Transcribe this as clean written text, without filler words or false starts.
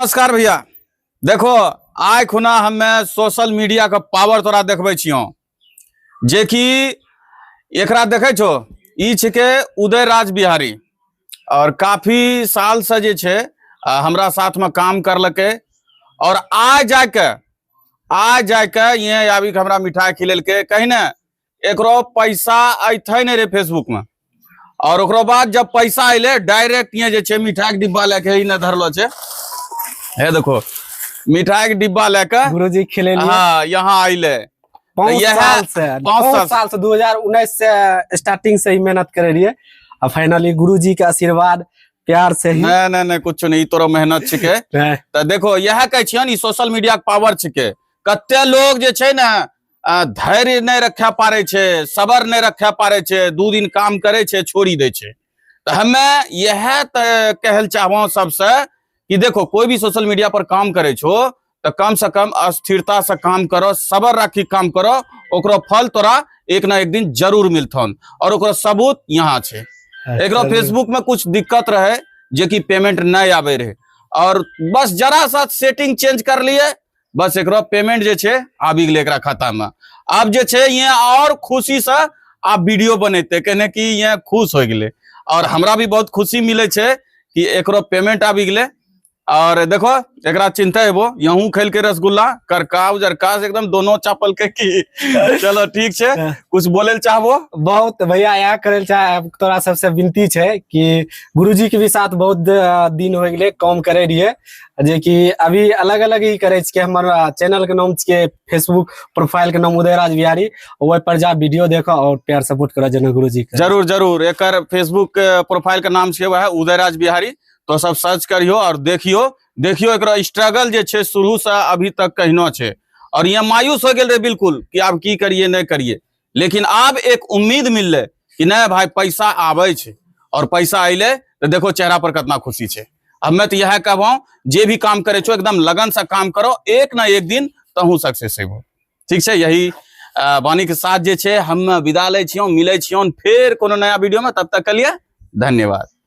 नमस्कार भैया। देखो, आइ खुना हमे सोशल मीडिया के पावर तोरा देखबै छियौ, जे कि एकरा देखै छो, ई छिके उदय राज बिहारी और काफी साल से जे छै हमरा साथ में काम करलकै और आज जाके यहाँ आबि के हमरा मिठाई खिलेलकै। कहीं ने एकरो पैसा अयथे नहीं रे फेसबुक में और ओकरो बाद जब पैसा अइले, डायरेक्ट यहाँ जे छै मिठाई के डिब्बा लेके ही ने धरलो छै। हे देखो, मिठाई के डिब्बा लेके गुरुजी खिलेलिए। हाँ, यहाँ अइले। 5 साल से। 5 5 साल। साल से, 2019 से स्टार्टिंग से ही मेहनत करे रहिए आ फाइनली गुरुजी के आशीर्वाद, प्यार से ही। नहीं नहीं नहीं कुछ नहीं, ई तोरो मेहनत छिके। नहीं। तऽ देखो, इएह कहै छियन, ई सोशल मीडिया के पावर छिके। कते लोग जे छै ने धैर्य नहि रखे पारे छै, सबर नहि रखे पारे छै, 2 दिन काम करे छै, छोड़ी दै छै। तऽ हमे इएह तऽ कहल चाहबो सबसे कि देखो, कोई भी सोशल मीडिया पर काम करे छो तऽ कम से कम अस्थिरता से काम करो, सबर राखी काम करो। ओकरो फल तोरा एक ना एक दिन जरूर मिलथन और ओकरो सबूत यहाँ छै। एकरो फेसबुक में कुछ दिक्कत रहे, जे कि पेमेंट नहीं आबे रहे और बस जरा सा सेटिंग चेंज कर लिए, बस एकरो पेमेंट जे छै आबि गेलै एकरा खाता में। आब जे छै ये और खुशी से आब वीडियो बनेते, कहने कि ये खुश हो गेलै और हमरा भी बहुत खुशी मिले छै कि एकरो पेमेंट आबि गेलै। और देखो, एकरा चिंता हेबो, यहूं खेल के रसगुल्ला करका उजरका से एकदम दोनों चापल के की। चलो, ठीक छै। कुछ बोले ल चाहबो? बहुत भैया, यहाँ करे चाहे तोरा सबसे विनती छै कि गुरुजी के भी साथ बहुत दिन हो गेलै काम करे रहिए, जे कि अभी अलग अलग ही करे छियै। हमर चैनल के नाम छियै, फेसबुक प्रोफाइल के नाम उदयराज बिहारी। ओहि पर जा, वीडियो देखो और प्यार सपोर्ट करो जेना गुरुजी के। जरूर जरूर, एकर फेसबुक प्रोफाइल के नाम छै वह उदयराज बिहारी। तो सब सर्च करियो और देखियो देखियो, एकरा स्ट्रगल जे छै शुरू से अभी तक कहिनो छै और यहाँ मायूस हो गेल रहे बिल्कुल कि आब की करिए, नहीं करिए, लेकिन आब एक उम्मीद मिलले कि नहीं भाई, पैसा आबै छै और पैसा अइले तो देखो चेहरा पर कितना खुशी छै। अब मैं तो यह कहबो, जे भी काम करे छो, एकदम लगन से काम करो, एक ना एक दिन तहूँ सक्सेस हेबो। ठीक छै, यही वाणी के साथ जे छै हम विदा लै छियौ। मिलै छियौ फेर कोनो नया वीडियो में, तब तक के लिए धन्यवाद।